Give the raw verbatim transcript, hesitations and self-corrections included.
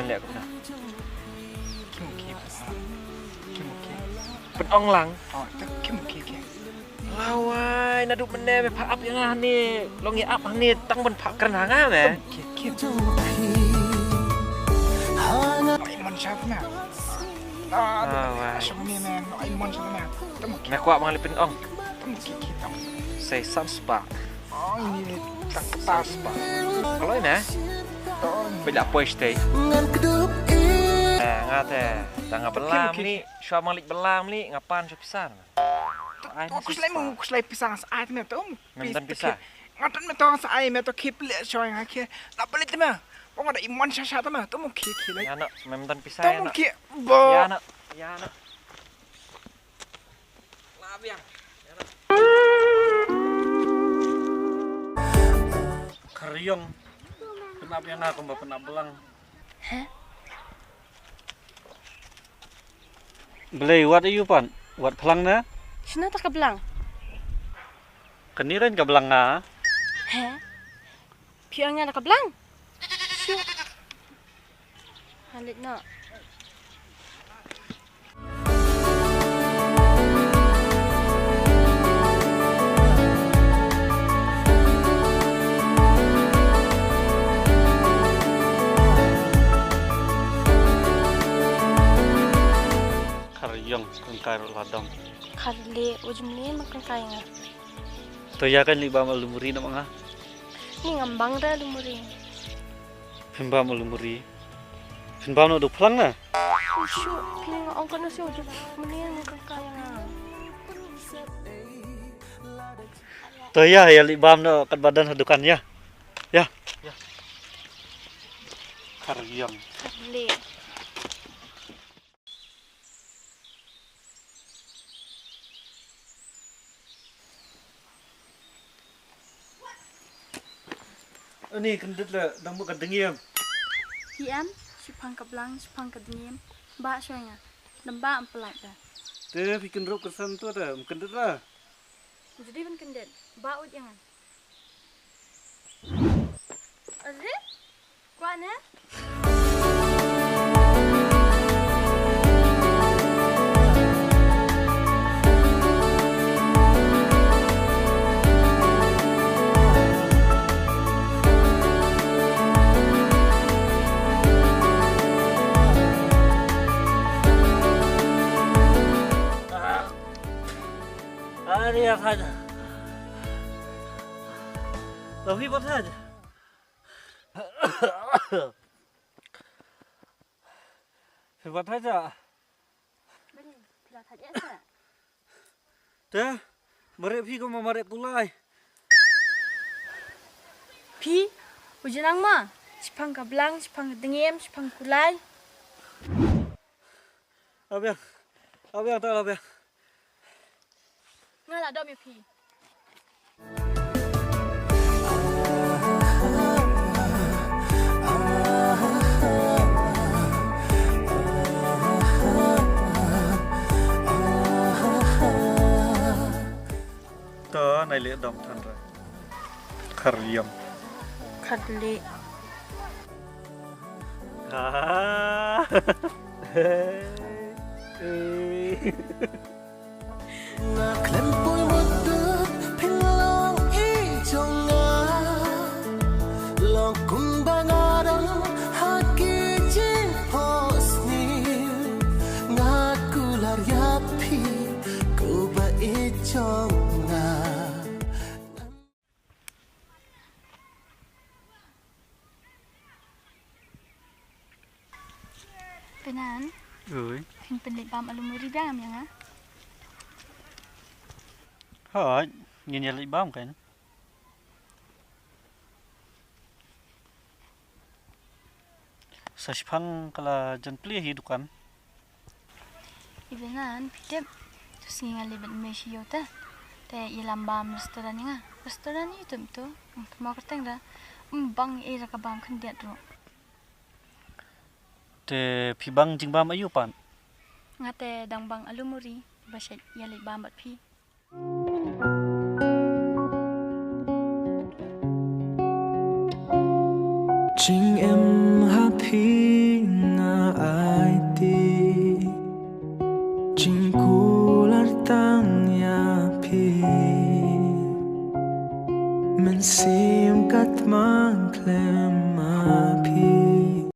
Leh kumno? Kim ki. Kim ki. Pynong lang. Oh, to kim ki ki. Lawai, naduh mynne me pha ap ïa nga hangne. Long ïa ap hangne tang ban pha kren ha nga me. Kim ki ki. Ai mon shap na. Ah, wai. Shong ni me, ai mon shap na. To kim ki. Me kwah ban leh pynong. To kim ki ki to. Sei san spah. Oi, ni tak pas. Aloi na. Pila poi stay. Ngan kdup i. Eh, nga te, da nga belam ni, shwa malik belam ni, nga pan shu pisa. Ai, kus lai mu, kus lai pisa ngas ai me to. Mem don pisa. Nga don me to ngas ai me to kip le shwa nga ke. Na pelit me. Pong ada iman sha sha to me, to mu ki ki lai. Ya no, mem don pisa ya no. To mu ki. Bo. Ya no, ya no. Khariong. Pynap ïa nga kumba pynap blang. He? Blei wat ayu pan. Wat phlang na? Shna ta ka blang. Kani ren ka blang nga. He? Phi ong ïa ka blang? Shu. Halit no. Khariong kengkai ruh la dong. Kharle ujum ni ma kengkai nga. To ïa kan li bam alumuri na ma nga. Ni ngam bang da alumuri. Phin bam alumuri. Phin bam no du phlang na. Shu, phin nga ong kan shu ujum ni ma kengkai nga. To ïa, ïa li bam no kat badan ha dukan ïa. Ïa. Ïa. Khariong. Kharle. Ani kyndit la dang mut ka dngiem. Hi em, shipang ka blang, shipang ka dngiem. Ba shoi nga. Dang ba am pelat da. Te phi kynrup kyrsan tu te, em kyndit la. Jadi ban kyndit. Ba ut ïa nga. Aziz? Kwah ne? Ari ya khaja. Tapi patah aja. Phi wat haja. Bani, phi wat haja sa. Te, mareh phi ko ma mareh kulai. Phi, u jinang ma, shipang ka blang, shipang ka dngiem, shipang kulai. Abiang, abiang ta abiang. Nga la dom ïa phi. To nai leh dom than ra. Khar yam. Khar leh. Ah. Nga khlem poi mut phin long i jong nga. Long kumba nga dang ha ki jingphohsniew. Nga kular ïa phi kumba i jong nga. Benan. Oi. Phin pynleit bam alu muri biang ïa nga. Hooid, ngin ïa leit bam kan. Sa shiphang ka la jan plie hi dukan. Ibenan, phi tip. Tu sngi nga leit bad me sha ïew te. Te ïalam bam restaurant ïa nga. Restaurant ïa u tip tu. Kynmaw kyrteng da. Ym bang ei da ka bam khyndiat ruh. Te phi bang jingbam aïu pat? Nga te dang bang alu muri. Ba shet ïa leit bam bad phi. Jingim ha phi. Mynsiem katmang khlem ma phi.